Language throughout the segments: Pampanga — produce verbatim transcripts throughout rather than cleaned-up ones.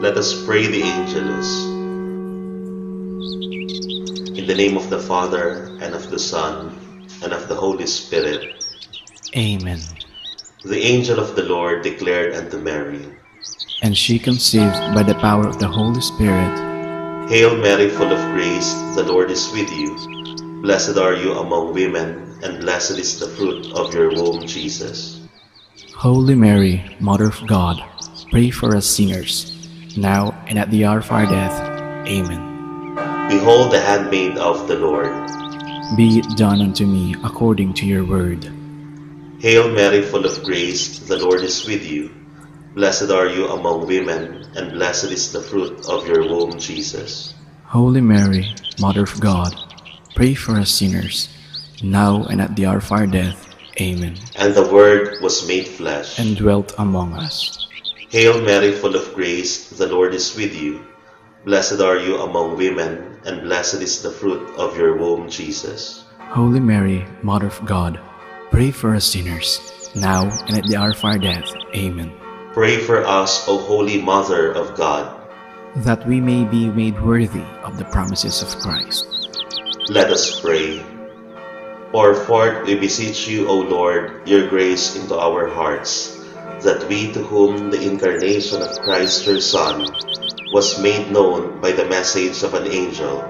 Let us pray the Angelus. In the name of the Father, and of the Son, and of the Holy Spirit. Amen. The angel of the Lord declared unto Mary, and she conceived by the power of the Holy Spirit. Hail Mary, full of grace, the Lord is with you. Blessed are you among women, and blessed is the fruit of your womb, Jesus. Holy Mary, Mother of God, pray for us sinners, now and at the hour of our death. Amen. Behold the handmaid of the Lord. Be it done unto me according to your word. Hail Mary, full of grace, the Lord is with you. Blessed are you among women, and blessed is the fruit of your womb, Jesus. Holy Mary, Mother of God, pray for us sinners, now and at the hour of our death. Amen. And the Word was made flesh and dwelt among us. Hail Mary, full of grace, the Lord is with you. Blessed are you among women, and blessed is the fruit of your womb, Jesus. Holy Mary, Mother of God, pray for us sinners, now and at the hour of our death. Amen. Pray for us, O Holy Mother of God, that we may be made worthy of the promises of Christ. Let us pray. Pour forth, we beseech you, O Lord, your grace into our hearts, that we, to whom the incarnation of Christ your Son was made known by the message of an angel,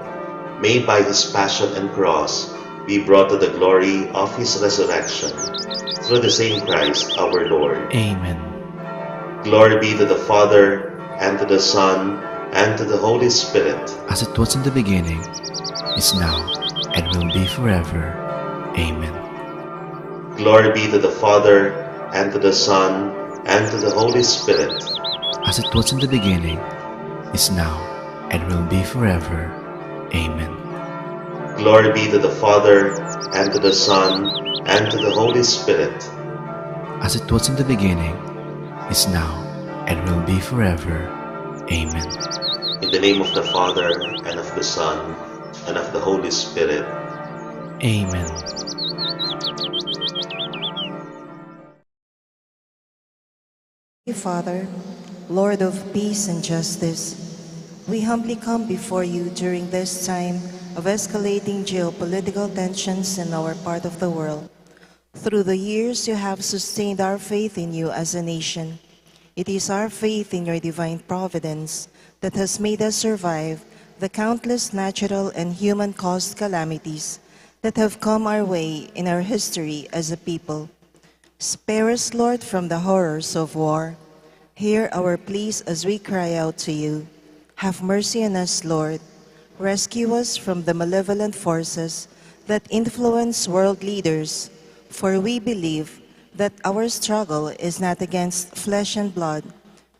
may by his passion and cross be brought to the glory of his resurrection, through the same Christ our Lord. Amen. Glory be to the Father, and to the Son, and to the Holy Spirit. As it was in the beginning, is now, and will be forever. Amen. Glory be to the Father, and to the Son, and to the Holy Spirit. As it was in the beginning, is now, and will be forever. Amen. Glory be to the Father, and to the Son, and to the Holy Spirit. As it was in the beginning, is now, and will be forever. Amen. In the name of the Father, and of the Son, and of the Holy Spirit. Amen. Father, Lord of peace and justice, we humbly come before you during this time of escalating geopolitical tensions in our part of the world. Through the years, you have sustained our faith in you as a nation. It is our faith in your divine providence that has made us survive the countless natural and human-caused calamities that have come our way in our history as a people. Spare us, Lord, from the horrors of war. Hear our pleas as we cry out to you. Have mercy on us, Lord. Rescue us from the malevolent forces that influence world leaders, for we believe that our struggle is not against flesh and blood,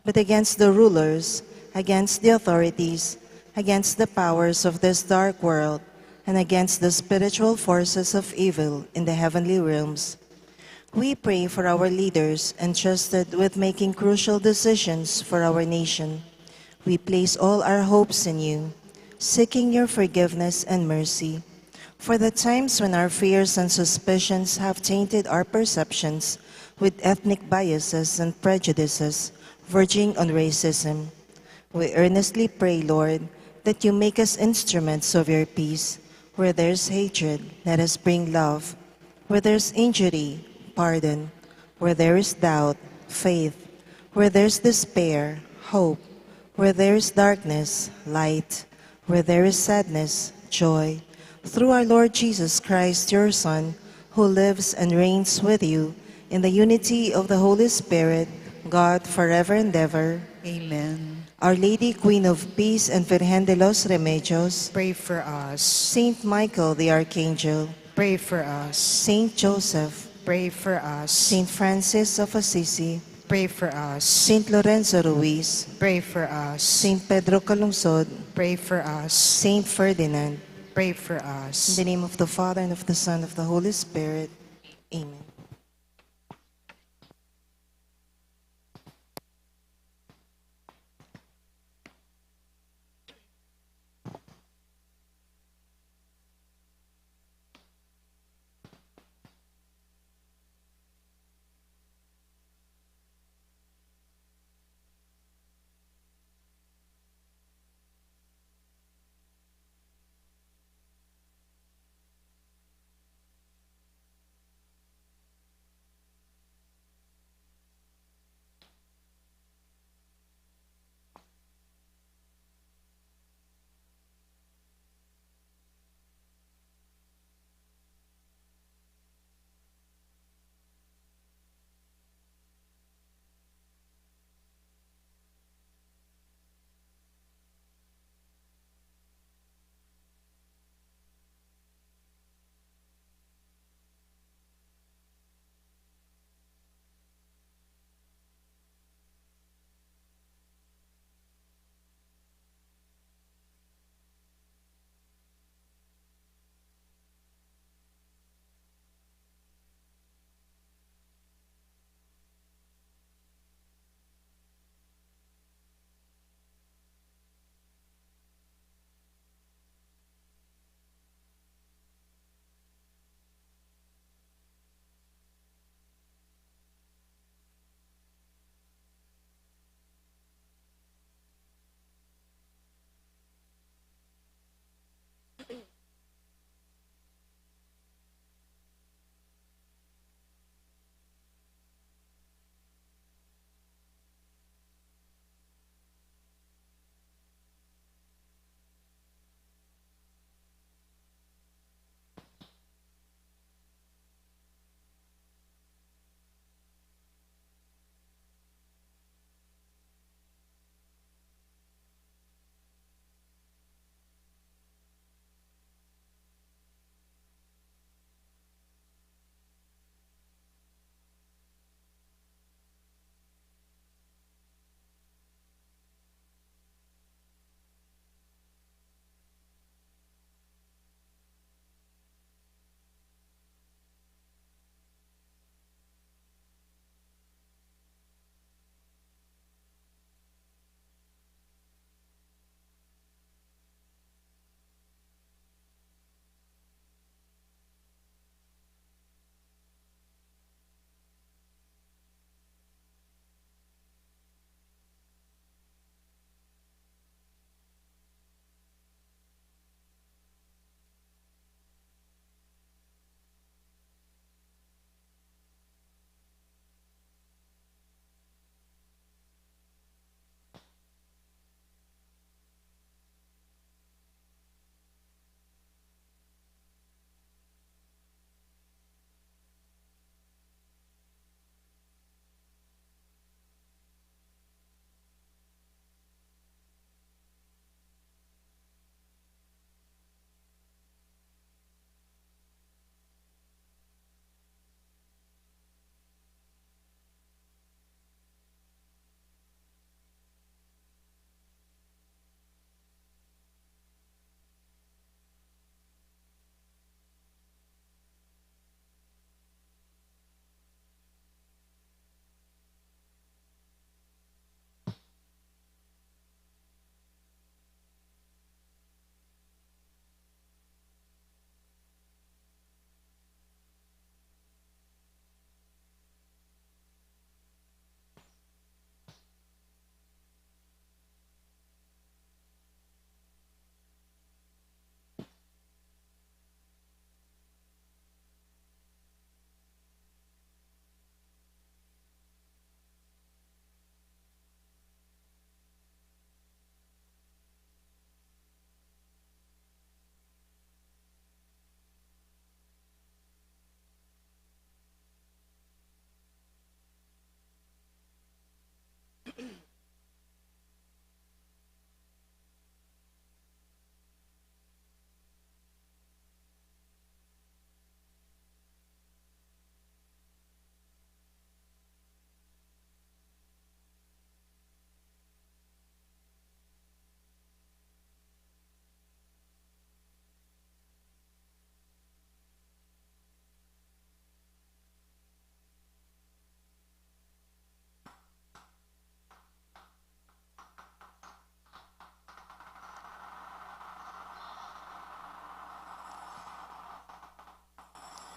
but against the rulers, against the authorities, against the powers of this dark world, and against the spiritual forces of evil in the heavenly realms. We pray for our leaders entrusted with making crucial decisions for our nation. We place all our hopes in you, seeking your forgiveness and mercy. For the times when our fears and suspicions have tainted our perceptions with ethnic biases and prejudices verging on racism, we earnestly pray, Lord, that you make us instruments of your peace. Where there's hatred, let us bring love. Where there's injury, pardon. Where there is doubt, faith. Where there's despair, hope. Where there is darkness, light. Where there is sadness, joy. Through our Lord Jesus Christ, your Son, who lives and reigns with you in the unity of the Holy Spirit, God, forever and ever. Amen. Our Lady, Queen of Peace and Virgen de los Remedios, pray for us. Saint Michael the Archangel, pray for us. Saint Joseph, pray for us. Saint Francis of Assisi, pray for us. Saint Lorenzo Ruiz, pray for us. Saint Pedro Calungsod, pray for us. Saint Ferdinand, pray for us. In the name of the Father, and of the Son, and of the Holy Spirit. Amen.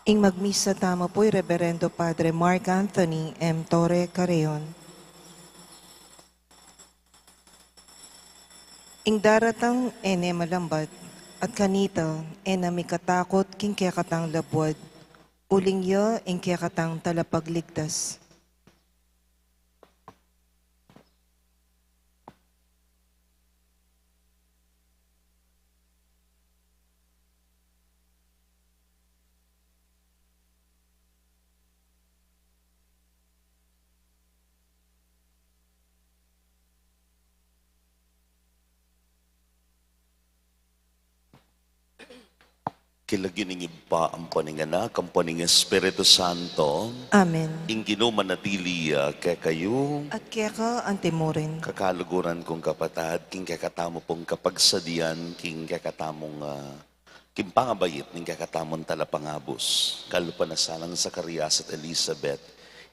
Ing magmisa tamu pu i Reberendo Padre Mark Anthony M. Torre Carreon. Ing daratang e ne malambat, at kanita e na mikatakut king kekatang labuad, uling ya ing kekatang talapagligtas. King lagyu ning Ibpa, ampo ning Anak, ampo ning Espiritu Santo. Amen. Ing Ginu manatili ya kekayu. At keka antimurin. Kakaluguran kung kapatad, king kekatamu pung kapagsadian, king kekatamung, ah, king pangabait ning kekatamung talapangabus, kalupa na sanang Zacarias at Elizabeth,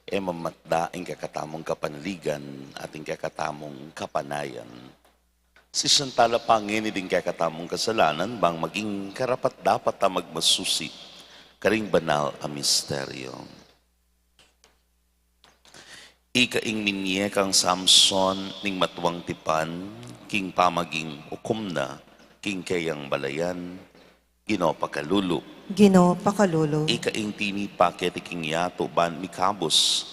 e mamatda ing kekatamung kapanaligan at ing kekatamung kapanayan. Sisian tala pa ngeni ding kekatamung kasalanan, bang maging karapat-dapat tang magmasusi karing banal a misteryo. Ika ing minye kang Samson ning matuang tipan, king pamaging ukum na king keyang balayan, Ginu pakalulu. Ginu pakalulu. Ika ing tinipa keti king yatu ban mikabus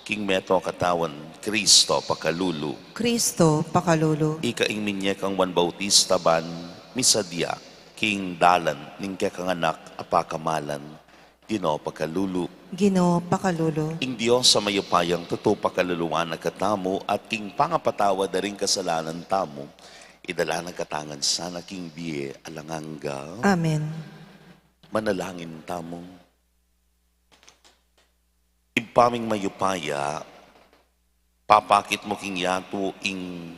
king metung a katawan, Kristo pakalulu. Kristo pakalulu. Ika ing minye kang Juan Bautista ban misadya king dalan ning kekang anak a pakamalan, Ginu pakalulu. Ginu pakalulu. Ing Dios a mayupayang tutu pakaluluan na katamu at king pangapatawad da ring kasalanan tamu, idala na katamu ngan sana king bie alang angga. Amen. Manalangin tamu. Ibpa ming mayupaya, papakit mu king yatu ing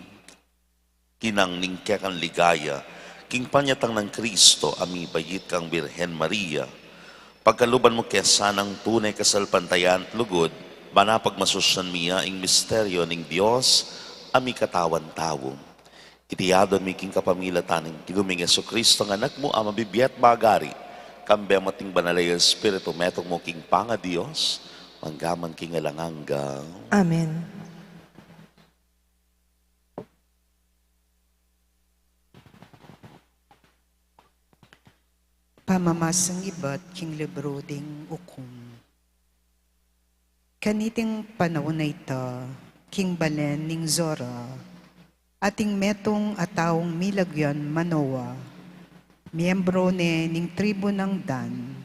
kinang ning kekang ligaya, king panyatang nang Kristo a mibait kang Birhen Maria. Pagkaluban mu ke sanang tune kasalpantayanan at lugud, ban mapagmasusian mi ya ing misteryo ning Dios a mikatawan tau. Iti adwan mi king kapamilatan ning Ginu ming Jesucristo a Anak mu, a mabibie at magari kambe mu at ning Banal a Espiritu, metung mu king pangaDios, mangga man king alang angga. Amen. Pamamasang ibat king libru ding Ukum. Kaniting panaun a ita, king balen ning Zora, ating metung a taung milagyang Manoa, miyembro ne ning tribu nang Dan,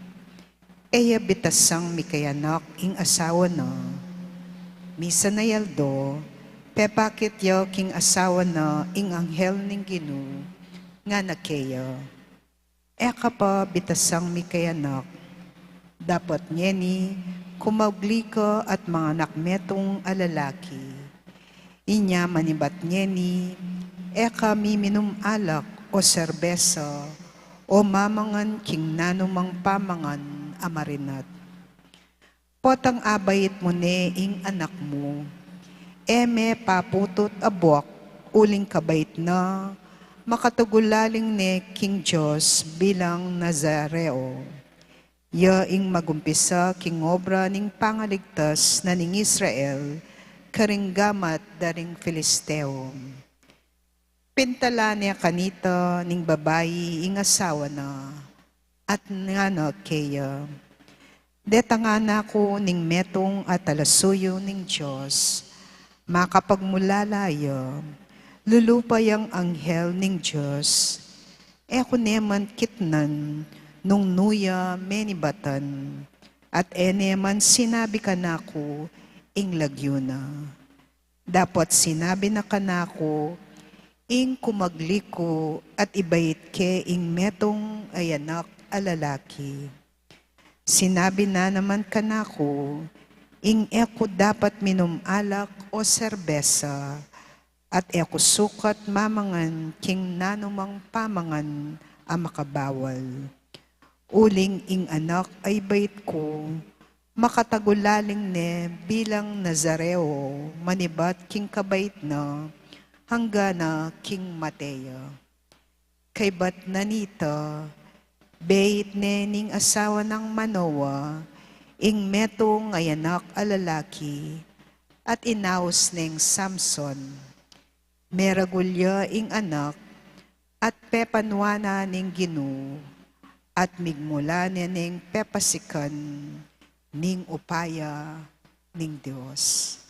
e ya bitasang mikayanak ing asawa na. Misan a aldo, pepakit ya king asawa na ing anghel ning Ginu, ngana keya, "E ka pa bitasang mikayanak. Dapot ngeni, kumaugli ka at manganak metung a lalaki." Inya manibat ngeni, e ka miminum alak o serbesa, o mamangan king nanumang pamangan a marinat. Potang abait mu ne ing anak mu, e me paputut a buak, uling kabait na, makatagulaling ne king Dios bilang Nazareo. Ya ing magumpisa king obra ning pangaligtas na ning Israel, karing gamat da ring Filisteo. Pintalan ne kanita ning babai ing asawa na, at ngana keya, "Deta ngana ku ning metung a talasuyu ning Dios, makapagmulala ya, lulupa yang anghel ning Dios, e ku ne man kitnan nung nu ya menibatan, at e ne man sinabi kanaku ing lagyu na." Dapot sinabi na kanaku ing kumagli ku at ibait ke ing metung a anak a lalaki. Sinabi na naman kanaku ing e ku dapat minum alak o serbesa, at e ku sukat mamangan king nanumang pamangan a makabawal. Uling ing anak a ibait ku, makatagulaling ne bilang Nazareo, manibat king kabait na, angga na king mate ya. Kaybat na nita, Beit ne ning asawa nang Manoa ing metung a anak a lalaki, at inaus neng Samson. Meragul ya ing anak, at pepanuan na ning Ginu, at migmula ne neng pepasikan ning upaya ning Dios.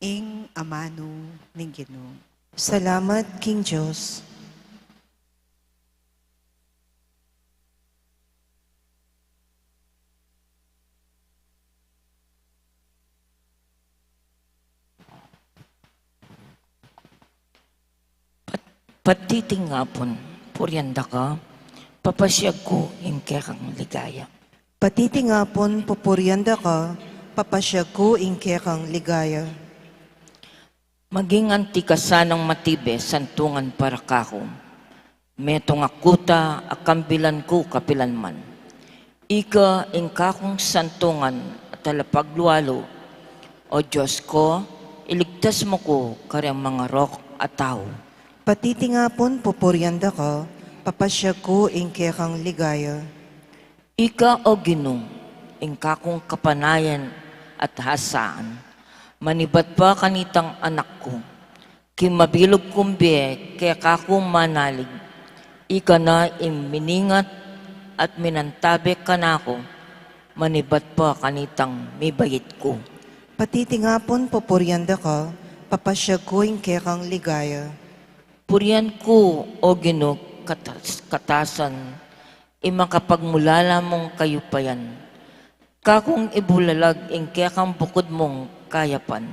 Ing amanu ning Ginu. Salamat king Dios. Pat-, patitingapun, purian da ka, papasiag ku ing kekang ligaya. Patitingapun, pupurian da ka, papasiag ku ing kekang ligaya. Maging anti ka sanang matibe, santungan para kaku. Metung a kuta a kambilan ku kapilan man. Ika ing kakung santungan a talapaglualu. O Dios ko, iligtas mu ku kareng mangarok a tau. Patitingapun, pupurian da ka, papasiag ku ing kekang ligaya. Ika, O Ginu, ing kakung kapanayan at hasaan, manibat pa kanitang anak ku. King mabilug kung bie keka ku manalig, ika na ing miningat at minantabe kanaku, manibat pa kanitang mibait ku. Patitingapun, pupurian da ka, papasiag ku ing kekang ligaya. Purian ku, O Ginu, katas-, katasan, ing makapagmulala mung kayupayan. Kakung ibulalag ing kekang bukud mung kayapan.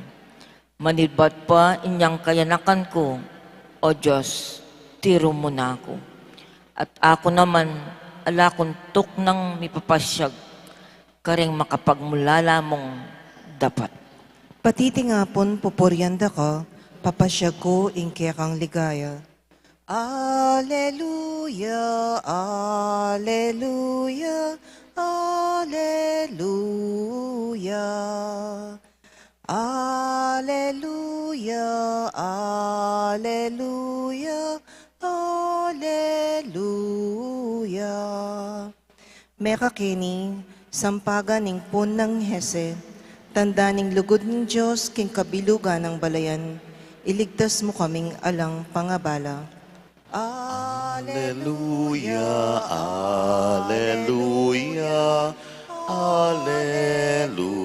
Manibat pa inyang kayanakan ku, O Dios, tiru mu na ku. At aku naman, ala kung tuknang mipapasiag kareng makapagmulala mung dapat. Patitingapun, pupurian da ka, papasiag ku ing kekang ligaya. Aleluya, aleluya, aleluya. Aleluya, aleluya, aleluya. Mekakeni, sampagan ning pun nang Jese, tanda ning lugud ning Dios king kabilugan nang balayan, iligtas mu kaming alang pangabala. Aleluya, aleluya, aleluya.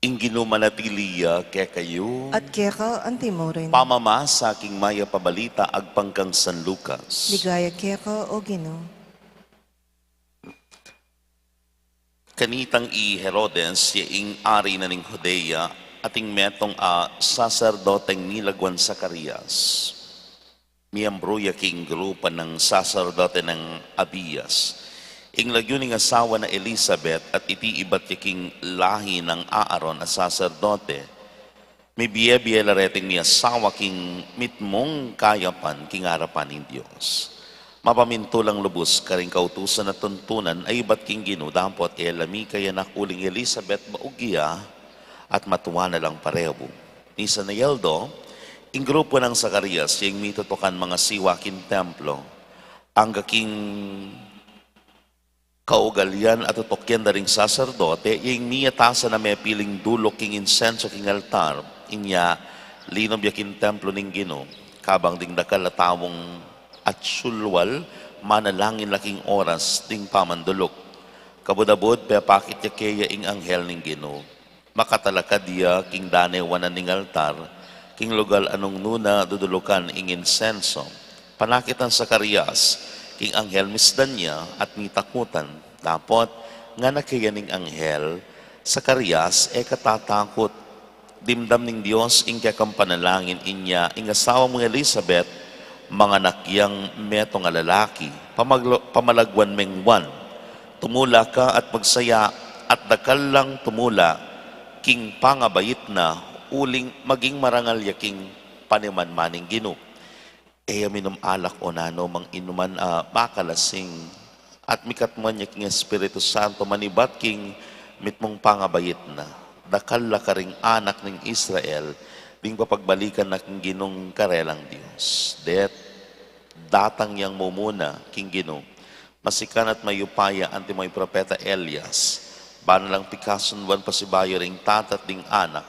Ing Ginu manatili ya kekayu. At keka antimurin. Pamamasa king Mayap a Balita agpang kang San Lucas. Ligaya keka, O Ginu. Kanitang i Herodes, ya ing ari na ning Judea, ating metung a saserdoteng nilagwan Zacarias. Miyembru ya king grupo nang saserdote nang Abias. Ing lagyu ning asawa na Elisabet at iti ibat ya king lahi nang Aaron a saserdote. Mibie-bie la reting miyasawa king mitmung kayapan king arapan ning Dios. Mapamintulang lubus karing kautusan at tuntunan a ibat king Ginu dapot e la mikayanak uling Elisabet baug ya at matua na lang parebu. Misan a aldo, ing grupo nang Zacarias ya ing mitutukan mangasiwa king templo. Angga king kaugalian a tutukyan da ring saserdote, ya ing miyatasan a mepiling duluk king insenso king altar, inya linub ya king templo ning Ginu, kabang ding dakal a taung atsulwal manalangin la king oras ding pamanduluk. Kabud-abud, pepakit ya keya ing anghel ning Ginu. Makatalakad ya king danewan ning altar, king lugal a nung nuna dudulukan ing insenso. Panakit nang Zacarias king anghel, misdan ya at mitakutan. Dapot ngana keya ning anghel, Zacarias, e ka tatakut. Dimdam ning Dios ing kekang panalangin. Inya ing asawa mung Elisabet, manganak yang metung a lalaki, pamaglo-, pamalagwan meng Juan. Tumula ka at magsaya, at dakal lang tumula king pangabait na, uling maging marangal ya king panimanman ning Ginu. E ya minum alak o nanu mang inuman a makalasing, at mikatmuan ya king Espiritu Santo manibat king mitmung pangabait na. Dakal la karing anak ning Israel ding papagbalikan na king Ginung karelang Dios. Det datang yang mumuna king Ginu. Masikan at mayupaya anti moy propeta Elias, ban lang pikasunduan pasibayu ring tata at ding anak,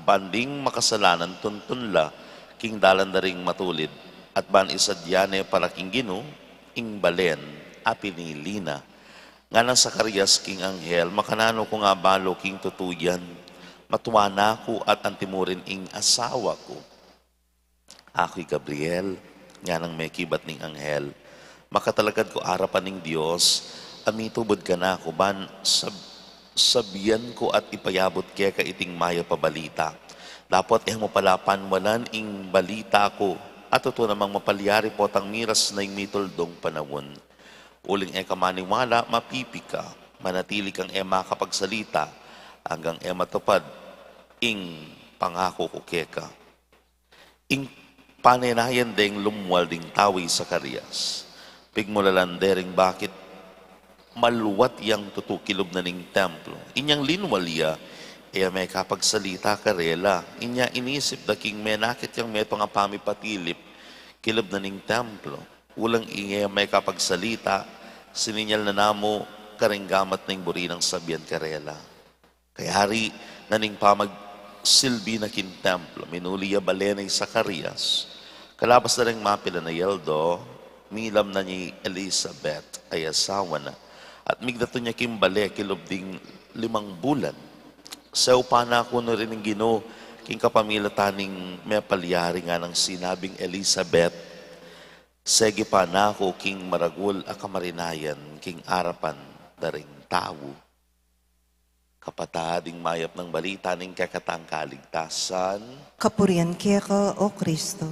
ban ding makasalanan tuntun la king dalan da ring matulid, at ban isadya ne para king Ginu ing balen a pinili na. Nganang Zacarias king anghel, "Makananu kung abalu king tutu yan? Matua na ku at antimurin ing asawa ku." "Aku i Gabriel," nganang mekibat ning anghel. "Makatalakad ku arapan ning Dios, a mitubud kanaku ban sab-, sabian ku at ipayabut keka iting mayap a balita. Dapot e mu pala panwalan ing balita ku, at tutu namang mapalyari potang miras na ing mituldung panaun. Uling e ka maniwala, mapipi ka, manatili kang e makapagsalita, anggang e matupad ing pangaku ku keka." Ing panenayan deng lumwal ding tau i Zacarias, pigmulalan de ring bakit maluwat yang tutu kilub na ning templo. Inyang linwal ya, e ya mekapagsalita karela. Inya inisip da king menakit yang metung a pamipatilip kilub na ning templo. Uling e ya mekapagsalita, sininyal na namu karing gamat na ing buri nang sabian karela. Kayari, ngening pamagsilbi na king templo, minuli ya bale nang Zacarias. Kalabas da ring mapilan a yaldo, milam na ne i Elizabeth a asawa na, at migdatun ya king bale kilub ding limang bulan. "Seupan na ku nu rin ning Ginu king kapamilatan ning mepalyari," nganang sinabing Elizabeth, "Segipan na ku king maragul a kamarinayan king arapan da ring tau." Kapatad, ing mayap nang balita ning kekatang kaligtasan. Kapurian keka, O Kristo.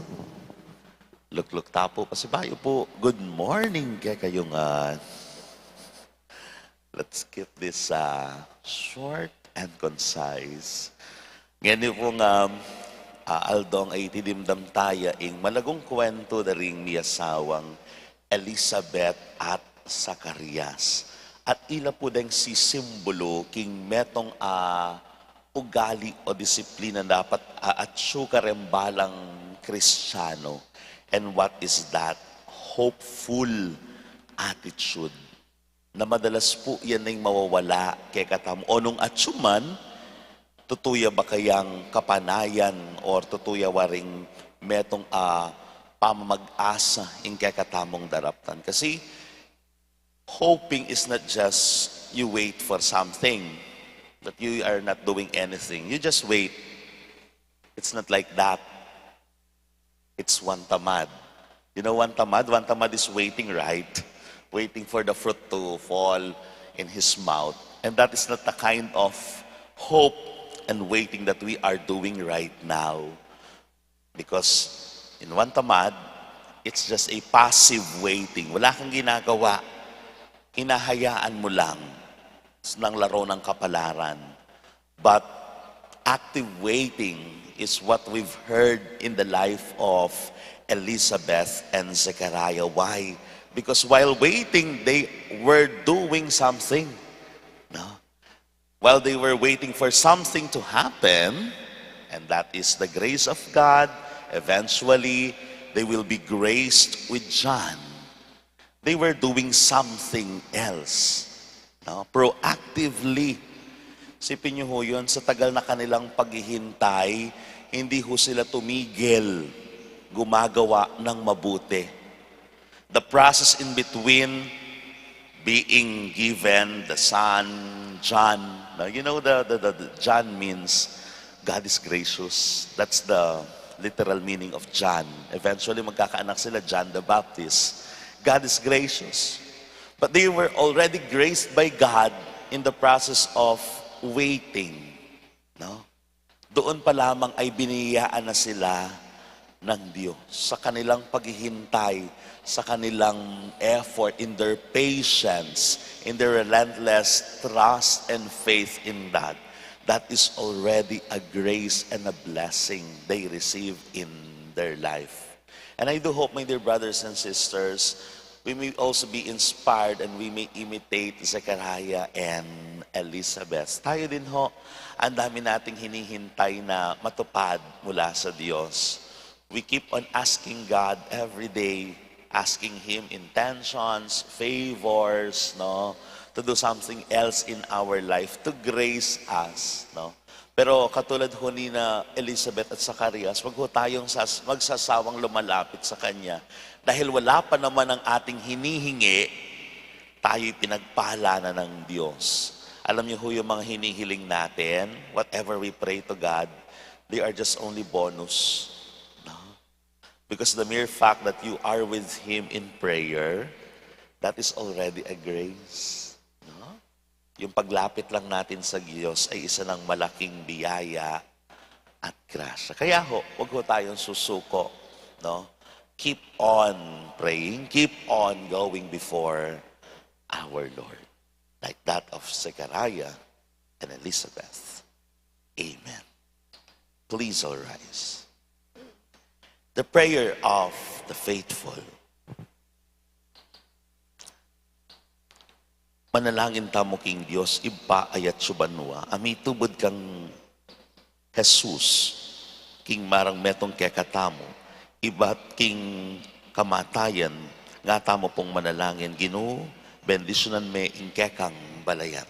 Lukluk ta pu, pasibayu pu, good morning kekayu ngan. Let's keep this, uh, short and concise. Ngeni pung, um, uh, aldong iti dimdam taya ing malagung kuwentu da ring miasawang Elizabeth at Zacarias. At ila pu deng sisimbulu king metung a ugali o disiplina dapat a atsu kareng balang Kristiano. And what is that? Hopeful attitude. Na madalas pu yan ing mawawala kekatamu. O nung atsu man, tutu ya ba kayang kapanayan or tutu ya waring metung a pamamag-asa ing kekatamung daraptan? Kasi, hoping is not just you wait for something, that you are not doing anything. You just wait. It's not like that. It's one tamad. You know one tamad? One tamad is waiting, right? Waiting for the fruit to fall in his mouth. And that is not the kind of hope and waiting that we are doing right now. Because in one tamad, it's just a passive waiting. Wala kang ginagawa. Hinahayaan mo lang. Nang laro ng kapalaran. But active waiting is what we've heard in the life of Elizabeth and Zechariah. Why? Because while waiting, they were doing something. No? While they were waiting for something to happen, and that is the grace of God, eventually, they will be graced with John. They were doing something else, no? Proactively. Isipin niyo ho yun, sa tagal na kanilang paghihintay, hindi ho sila tumigil gumagawa ng mabuti. The process in between being given the son, John. Now, you know, the, the, the, the John means God is gracious. That's the literal meaning of John. Eventually, magkakaanak sila, John the Baptist. God is gracious. But they were already graced by God in the process of waiting. No? Doon pa lamang ay biniyayaan na sila ng Diyos sa kanilang paghihintay, sa kanilang effort, in their patience, in their relentless trust and faith in God. That is already a grace and a blessing they receive in their life. And I do hope, my dear brothers and sisters, we may also be inspired and we may imitate Zechariah and Elizabeth. Tayo din ho, ang dami nating hinihintay na matupad mula sa Diyos. We keep on asking God every day, asking Him intentions, favors, no? To do something else in our life, to grace us, no? Pero katulad ho nina Elizabeth at Zacarias, wag ho tayong sas-, magsasawang lumalapit sa Kanya. Dahil wala pa naman ang ating hinihingi, tayo'y pinagpala na ng Diyos. Alam niyo ho yung mga hinihiling natin, whatever we pray to God, they are just only bonus. No? Because the mere fact that you are with Him in prayer, that is already a grace. No? Yung paglapit lang natin sa Diyos ay isa ng malaking biyaya at grasya. Kaya ho, wag ho tayong susuko, no? Keep on praying, keep on going before our Lord. Like that of Zechariah and Elizabeth. Amen. Please all rise. The prayer of the faithful. Manalangin tamu king Dios, Ibpa a atiu banua, a mitubud kang Jesus, king marang metung kekatamu, ibat king kamatayan, nga tamu pung manalangin, Ginu, bendisyunan me ing kekang balayan.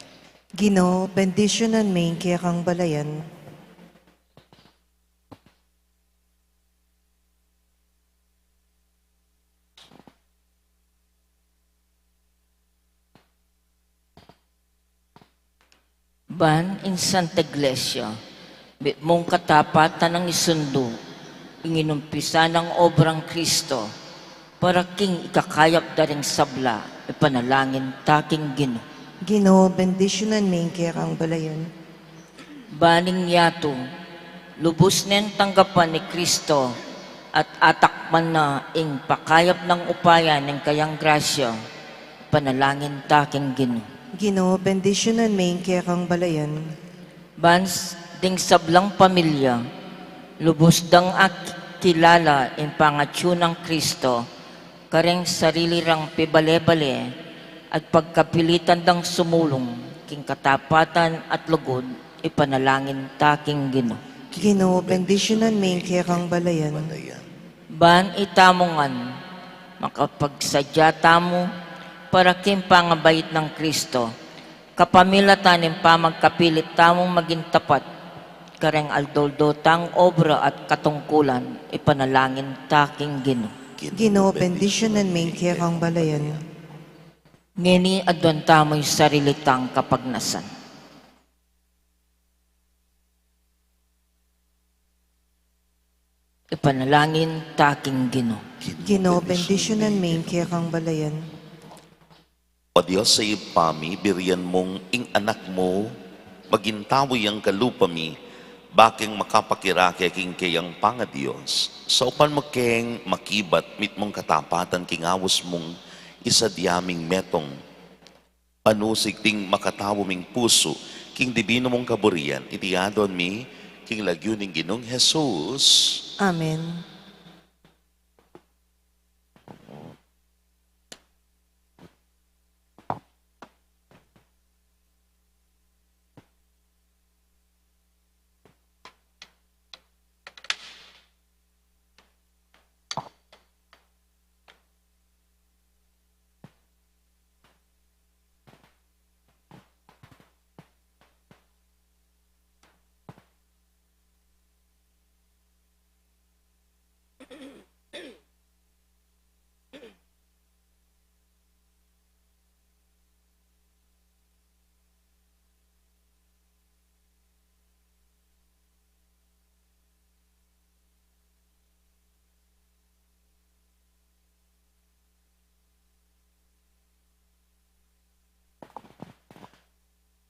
Ginu, bendisyunan me ing kekang balayan. Ban ing Santa Iglesia, mitmung katapatan nang isundu ing inumpisa nang obrang Kristo, para king ikakayap da ring sabla, ipanalangin ta king Ginu. Ginu, bendisyunan me ing kekang balayan. Ban ing yatu, lubus neng tanggapan ni Kristo, at atakman na ing pakayap nang upaya ning kayang grasya, ipanalangin ta king Ginu. Ginu, bendisyunan me ing kekang balayan. Ban s-, ding sablang pamilya, lubus dang akilala ing pangatiu nang Kristo, kareng sarili rang pibale-bale, at pagkapilitan dang sumulung king katapatan at lugud, ipanalangin ta king Ginu. Ginu, bendisyunan me ing kekang balayan. Ban itamu ngan, makapagsadya tamu para king pangabait nang Kristo, kapamilatan ning pamagkapilit tamung maging tapat, kareng aldo-aldo tang obra at katungkulan, ipanalangin ta king Ginu. Ginu, bendisyunan me ing kekang balayan. Ngeni aduan tamu ing sarili tang kapagnasan. Ipanalangin ta king Ginu. Ginu, bendisyunan me ing kekang balayan. O Dios a Ibpa mi, birian mung ing Anak mu maging tau yang kalupa mi, bakeng makapakirake king keyang pangadios. Saupan mu keng makibat mitmung katapatan king aus mung isadya ming metung. Manusig ding makatau ming pusu king dibinu mung kaburian, iti aduan mi king lagyu ning Ginung Jesus. Amen.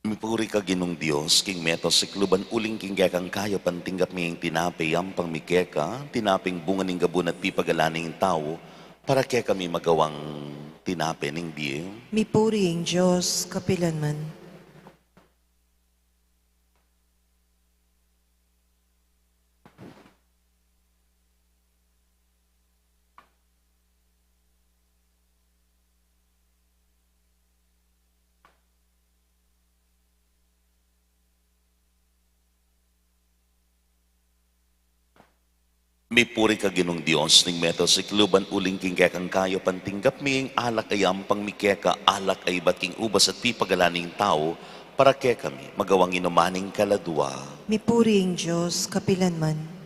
Mipuri ka Ginung Dios, king meto sikluban uling king kekang kayapan tinggap mi ing tinape, yampang mi keka, tinapeng bunga ning gabun at pipagalan ning tau, para kekami magawang tinape ning bie. Mipuri ing Dios, kapilan man. Mipuri ka Ginung Dios ning meto sikluban, uling king kekang kayapan tinggap mi ing alak a yampang mi keka, alak a ibat king ubas at pipagalan ning tau, para kekami magawang inuman ning kaladua. Mipuri ing Dios kapilan man.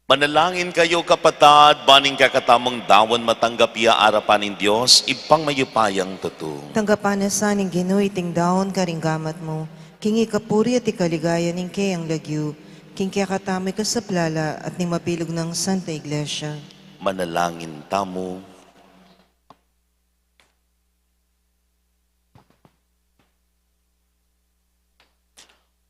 Manalangin kayu, kapatad, ban ing kekatamung daun matanggap ya arapan ning Dios Ibpang mayupayang tutu. Tanggapan na sa ning Ginu iting daun karing gamat mu, king ikapuri at ikaligaya ning keyang lagyu, king kekatamung ikasaplala at ning mabilug nang Santa Iglesia. Manalangin tamu.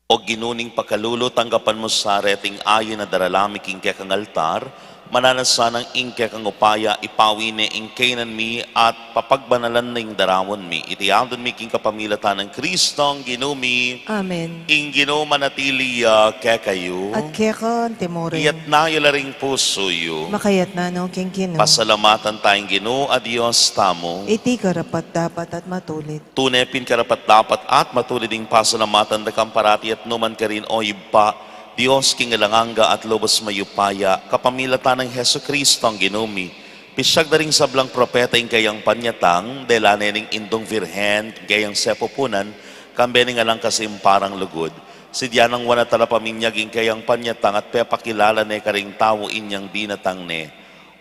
O Ginu ning pakalulu, tanggapan mu sa reting ayin a darala mi king kekang altar, mananu na sanang ing kekang upaya ipawi ne ing kaynan mi at papagbanalan ne ing daraun mi. Iti adwan mi king kapamilatan nang Kristong Ginu mi. Amen. Ing Ginu manatili ya kekayu. At keka mu rin. Iyatas yu la ring pusu yu. Makayatas no king Ginu. Pasalamatan taya ing Ginu a Dios tamu. Iti karapat-dapat at matulid. Tune pin karapat-dapat at matulid ing pasalamatan da ka parati at nu man karin, O Ibpa, Dios king alang angga at lubus mayupaya, kapamilatan nang Jesucristo a Ginu mi. Pisiag da ring sablang propeta ing kayang panyatang, dela ne ning Indung Virgen king kayang sepupunan, kambe ning alang kasimparang lugud. Sidya nang wan a talapaminyag ing kayang panyatang at pepakilala ne karing tau inyang dinatang ne.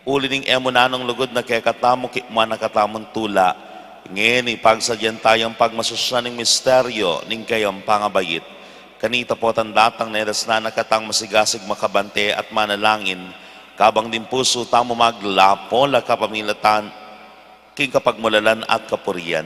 Uli ning e mu nanung lugud na kekatamu, kikmuan na katamu ing tula. Ngeni pagsadyan taya ing pagmasusyan ning misteryo ning kayang pangabait. Kanita potang datang ne, dasnan na katang masigasig, makabante at manalangin, kabang ding pusu tamu maglapu la kapamilatan king kapagmulalan at kapurian.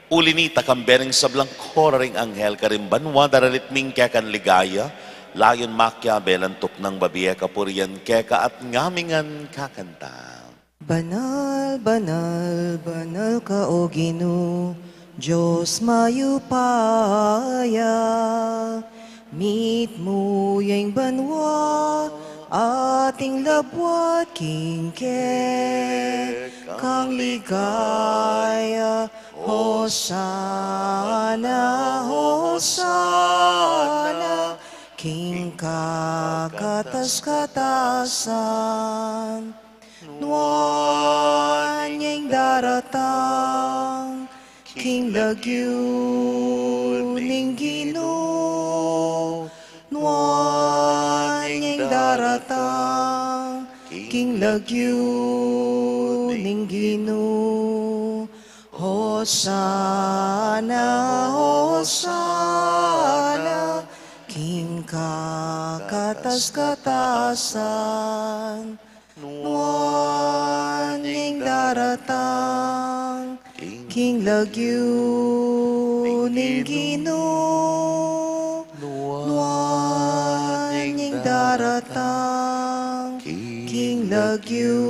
Uli nita, kambe ning sablang koro ring anghel karing banua, daralit mi ing kekang ligaya, layun makiabe lang tuknang babie kapurian keka at ngamingan kakanta. Banal, banal, banal ka, O Ginu, Dios mayupaya, mitmu ya ing banua at ing labuad king kekang ligaya. Hosana, Hosana, king kakatas-katasan. Nuan ya ing daratang king lagyu ning Ginu. Nuan ya ing daratang king lagyu ning Ginu. Hosana, Hosana, king kakatas-katasan. Nuan ya ing daratang king lagyu ning Ginu. Nuan ya ing daratang king lagyu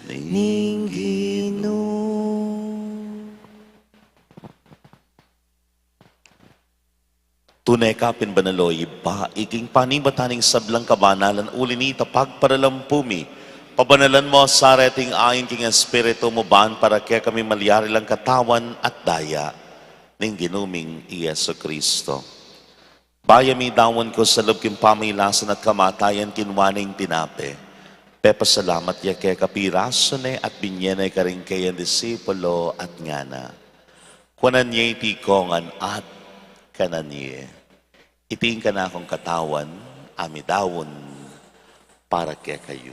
ning Ginu. Tune ka pin banal, o Ibpa, ing panibatan ning sablang kabanalan. Uli nita, pagparalampu mi, pabanalan mu sa reting ayin king Espiritu mu, ban para kekami malyari lang katawan at daya ning Ginu ming i Jesucristo. Bayu mi daun ku sa lub king pamailasan at kamatayan, kinua ne ing tinape, pepasalamat ya keka, pirasu ne at binie ne karing kayang disipulo at ngana: Kuanan ye iti kongan at kanan ye. Iti ing kanakung katawan a midaun para kekayu.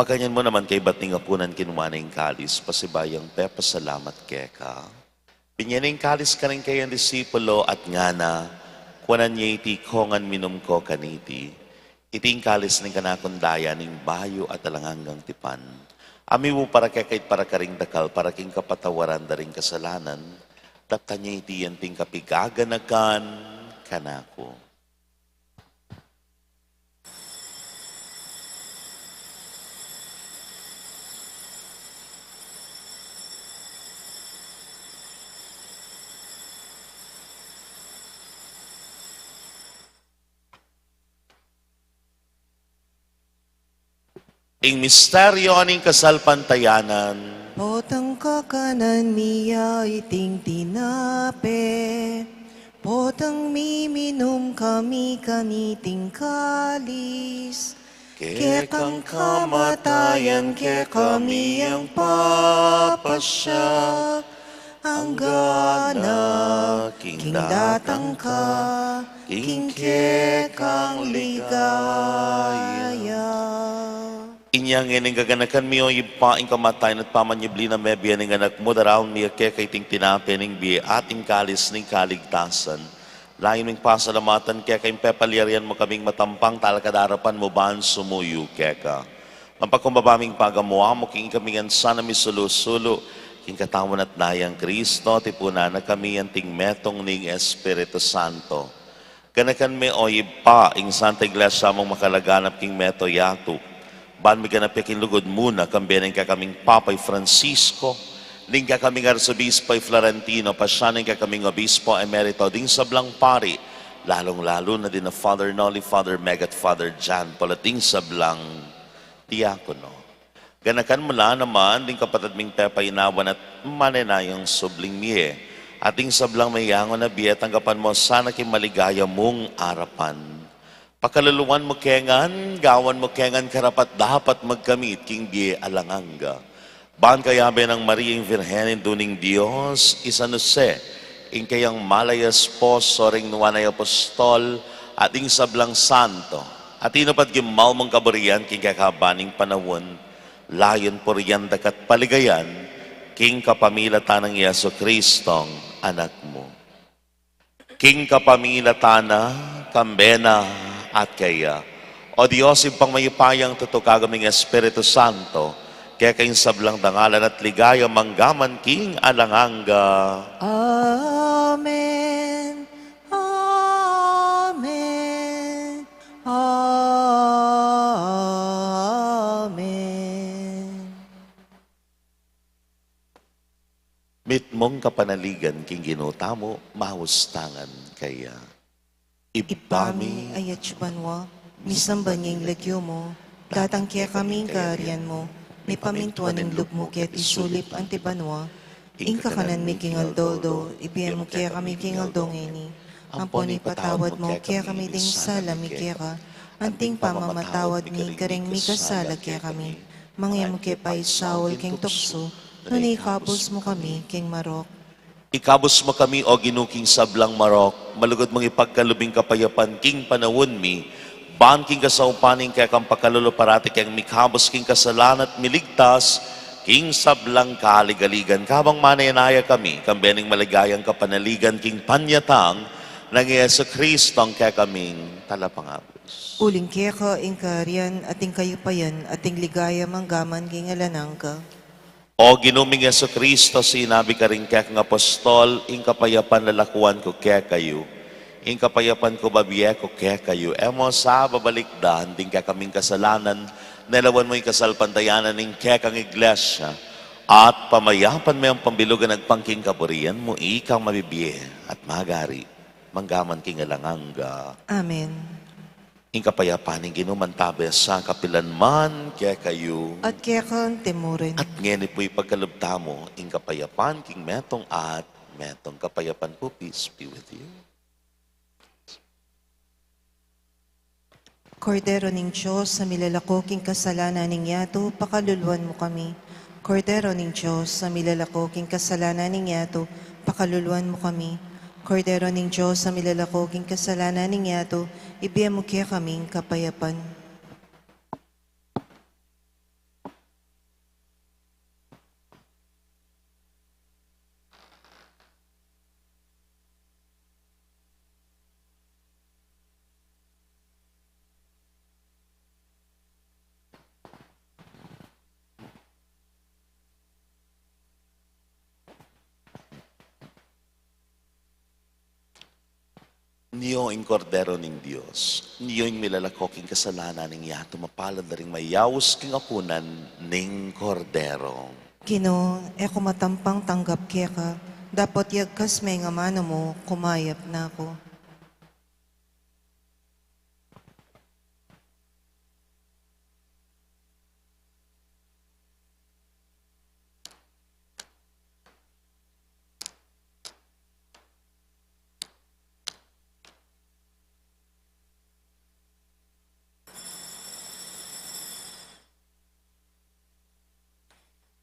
Makanyan mu naman, kaybat ning apunan, kinua ne ing kalis, pasibayu yang pepasalamat keka, binie ne ing kalis karing kayang disipulo at ngana: Kuanan ye iti kongan, minum ko kaniti. Iti ing kalis ning kanakung daya, ning bayu at alang anggang tipan, Amiwu para kekayu't para karing dakal, para king kapatawaran da ring kasalanan, daptan ye iti anting kapigaganakan kanaku. Ing misteryo ning kasalpantayanan. Potang kakanan mi ya iting tinape, potang miminum kami kaniting kalis, kekang kamatayan kekami yang papasya, anggana king datang ka king kekang ligaya. Inya ngeni ing gaganakan mi, o Ibpa, ing kamatayan at pamanyubli nang mebie ning Anak mu, daraun mi keka iting tinape ning bie at ing kalis ning kaligtasan. Layun ming pasalamatan keka ing pepalyarian mu kaming matampang talakad king arapan mu ban sumuyu keka. Mapagkumbaba ming pagamu-amu king ikami ngan sana misulu-sulu king katawan at dayang Kristo, tipunan na kami anting metung ning Espiritu Santo. Ganakan me, o Ibpa, ing Santa Iglesia mung makalaganap king mabilug a yatu, ban miganap ya king lugud mu na, kambe ning kekaming Papa i Francisco, ning kekaming Arsobispo i Florentino, pasyanan ning kekaming Obispo Emerito, ding sablang pari, lalung-lalu na dina Father Noli, Father Meg at Father John Paul, at ding sablang diakono. Ganakan mu la naman ding kapatad ming pepainawan at manenayang subling mie, at ding sablang meyangu na bie, tanggapan mu sana king maligaya mung arapan. Pakaluluan mu ke ngan, gawan mu ke ngan karapat-dapat magkamit king bie alang angga. Ban kayabe nang Maria ing Virgen, Indu ning Dios, i San Jose, ing keyang malay a esposo, ring nuan a apostol, at ding sablang santo, a tinupad king malmung kaburian king kekaban ning panaun, layun purian daka't paligayan king kapamilatan nang Jesucristong Anak mu. King kapamilatan na, kambe na, at keya, o Dios, Ibpang mayupayang tutu, kayabe ning Espiritu Santo, keka ing sablang dangalan at ligaya manggaman king alang angga. Amen. Amen. Amen. Mitmung kapanaligan king Ginu tamu, maustangan kaya. Ibpa mi, atsu ka banua, misamban ya ing lagyu mu, datang kekami ing kayarian mu, mipamintuan ing lub mu keti sulip anti banua, ing kakanan mi king aldo-aldo, ibie mu kekami king aldo ngeni, ampon ipatawad mu kekami ding sala mi keka, anting pamamatawad mi karing mikasala kekami, manga e mu ke paisaul king tuksu, nune ikabus mu kami king marok. Ikabus mu kami, O Ginu, king sablang marok, malugud mung ipagkalub ing kapayapan king panaun mi, ban king kasaupan ning kekang pakalulu parati keng mikabus king kasalanan at miligtas king sablang kaligaligan. Kabang manenaya kami, kambe ning maligayang kapanaligan king panyatang nang Jesucristong kekaming Talapangabus. Uling keka ing kayarian, at ing kayupayan, at ing ligaya manggaman king alang angga. O Ginu ming Jesucristo, sinabi mu karing kekang apostol, ing kapayapan lalakuan ku kekayu, ing kapayapan ku bibie ku kekayu. E mu sa babalikdan ding kekaming kasalanan, nune lawan mu ing kasalpantayanan ning kekang Iglesia, at pamayapan me ampon bilugan agpang king kaburian mu, ikang mabibie at magari manggaman king alang angga. Amen. Ing kapayapan ning Ginu mantabe sa kapilan man kekayu. At keka mu rin. At ngeni pu ipagkalub tamu ing kapayapan king metung at metung. Kapayapan ku, peace be with you. Kordero ning Dios, a milalako king kasalanan ning yatu, pakaluluan mu kami. Kordero ning Dios, a milalako king kasalanan ning yatu, pakaluluan mu kami. Kordero ning Dios, a milalako king kasalanan ning yatu, ibie mu kekaming kapayapan. Nio ing Kordero ning Dios, nio ing milalako king kasalanan ning yatu. Mapalad la ring mayaus king apunan ning Kordero. Ginu, e ku matampang tanggap keka, dapot yagkas me ing amanu mu, kumayap na ku.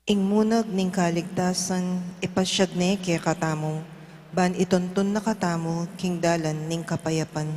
Ing munag ning kaligtasan, ipasiag ne kekatamu, ban ituntun na katamu king dalan ning kapayapan.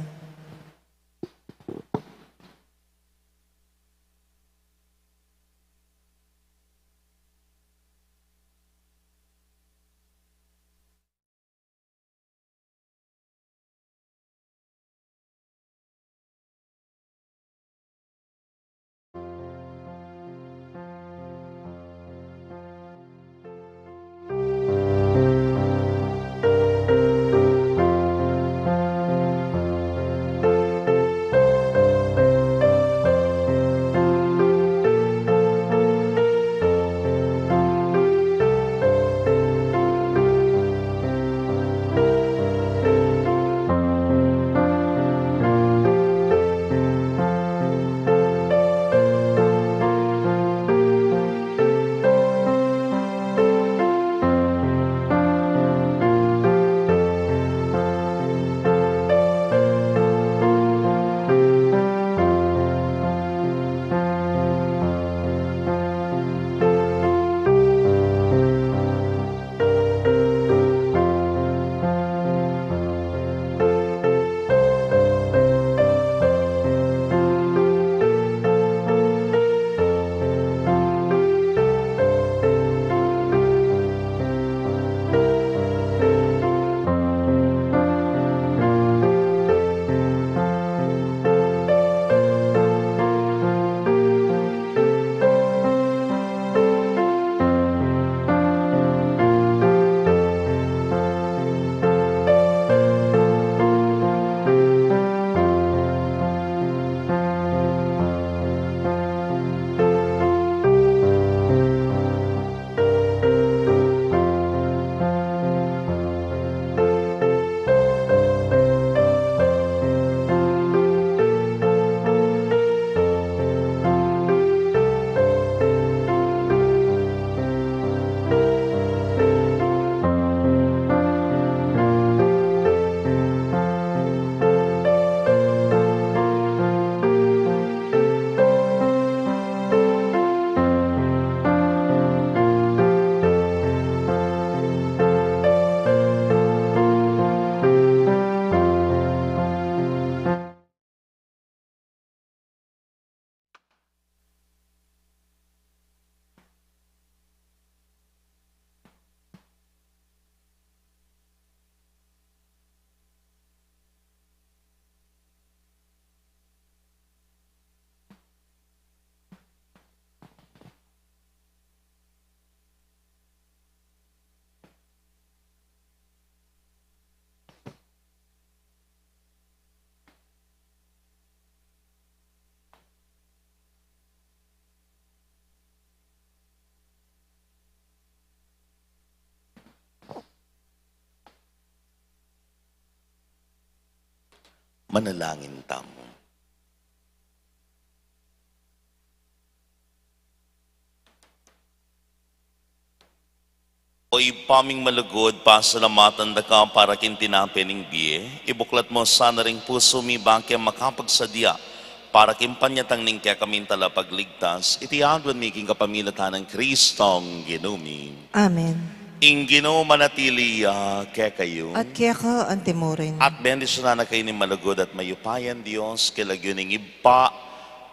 Manalangin tamu. O Ibpa ming malugud, pasalamatan da ka para king tinape ning bie. Ibuklat mu sana ring pusu mi ban ke makapagsadya para king panyatang ning kekaming Talapagligtas. Iti aduan mi king kapamilatan nang Kristong Ginu mi. Amen. Ing Ginu manatili ya kekayu. At keka antimurin. At bendisyunan na kayu ning malugud at mayupayang Dios, king lagyu ning Ibpa,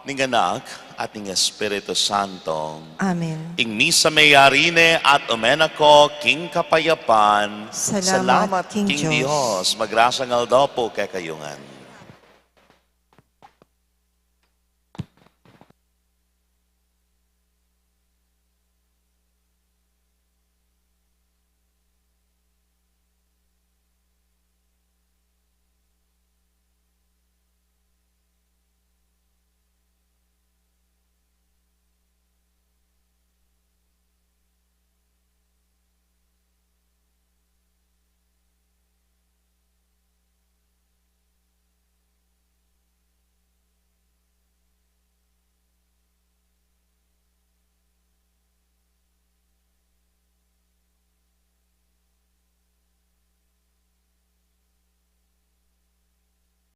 ning Anak, at ning Espiritu Santo. Amen. Ing misa meyari ne at ume na ko king kapayapan. Salamat king Dios. Magrasyang aldo pu kekayu ngan.